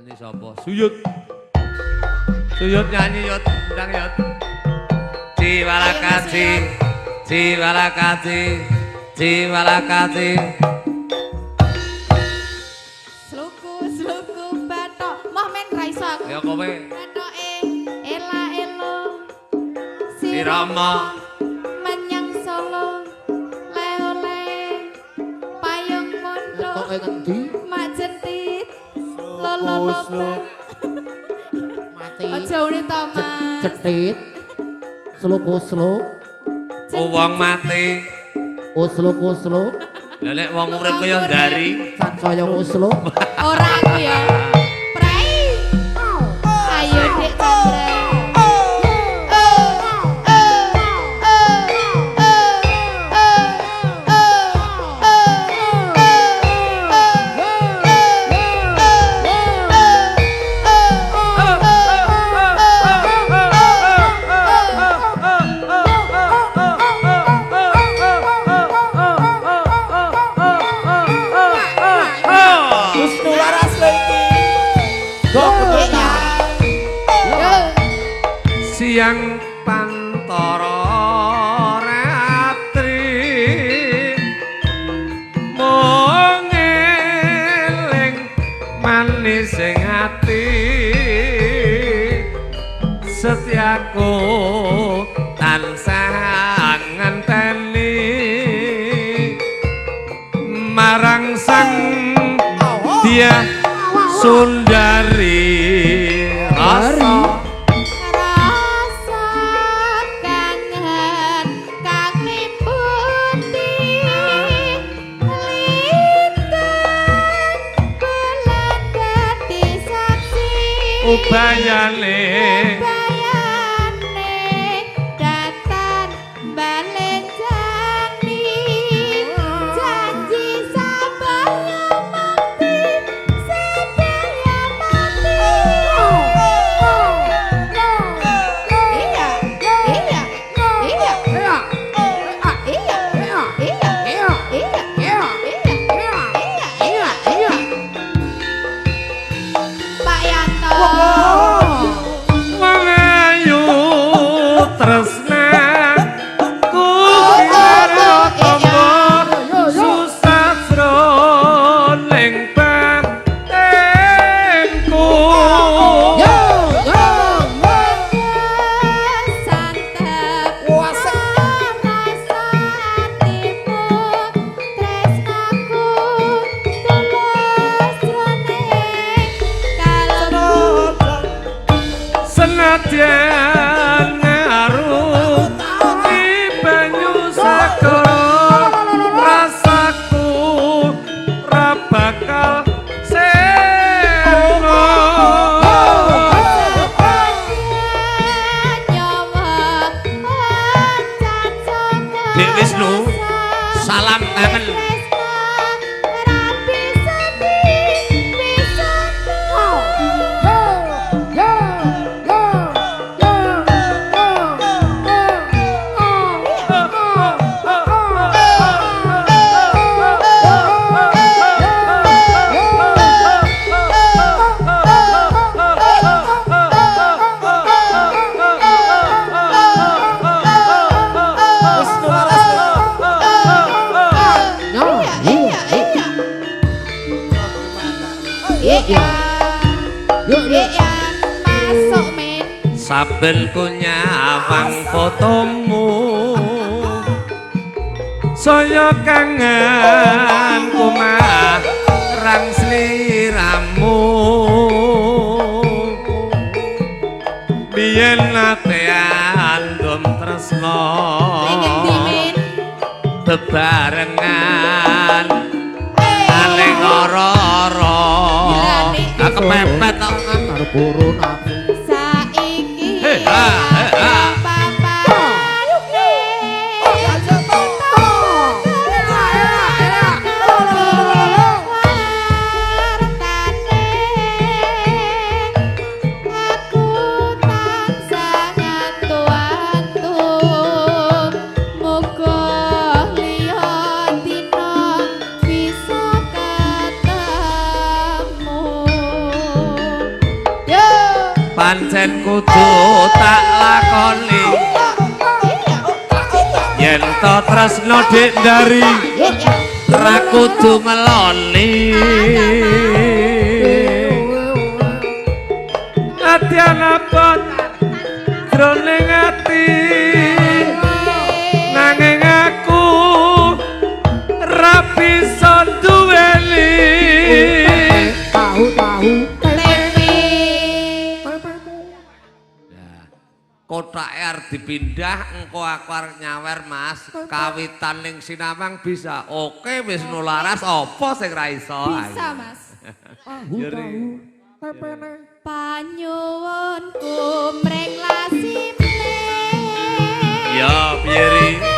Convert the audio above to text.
Nyanyi sapa? Suyut. Suyut nyanyi yut, ndang yut. Ciwalakaci, ciwalakaci, ciwalakaci. Sluku sluku bathok. Moh men ra iso aku. Ya kowe. Bathoke ela elo. Sirama menyang Solo. Le-ole payung mondok. Kok ngendi? Mak jentit. Lolo lolo. Mati. Aja uni to, Mas. Cetit. Sluk sluk. Wong mati. Usluk usluk. Lah nek wong urip kaya ndari. Sansaya usluk. Ora aku ya. Prei. Ayo Dik Chandra. Wisnu Laras lho iki. Go keturunan. Siang pantara ratri mung eling manis sing ati setiaku tansah ngenteni marang sang dia Sundari rasa. Rasa kangen kang liputi lintang bulan dadi saksi Ubayane ubayane datan balen jani janji sabaya mati sabaya mati. Iya iya iya iya iya iya iya iya iya. Pak Yanto. Mengayu tresnaku kira tombo susah jroning batinku. Yo yo. Santep rasa atimu tresnaku tulus jroning kalbu. Senadyan ngaruh di banyu sagara rasaku ra bakal sirna. Dik Wisnu, salam kangen. Wisnu Laras lho. Yo. Iya, iya, iya. Yo yo. Iya, masuk men. Saben ku nyawang fotomu saya kangen marang sliramu. Biyen nate andum tresno Ning endi men? Bebarengan aning ora-ora. Ah, kepepet kok. Karo purun aku. Saiki Hei, ha, hei, ha. Bisa ketemu. Pancen kudu tak lakoni. Yen to tresno Dik Ndari ra kudu ngeloni. Ati anapot jroning ati nanging aku ra bisa duweni. Tahu tahu. Tempe. Kotake arep dipindah engko aku arep nyawer Mas kawitan ning Sinawang bisa. Oke wis nularas apa sing ra iso? Bisa, Mas. Tahu tahu. Tempene. Panyuwunku mring lasime. Ya piye ri?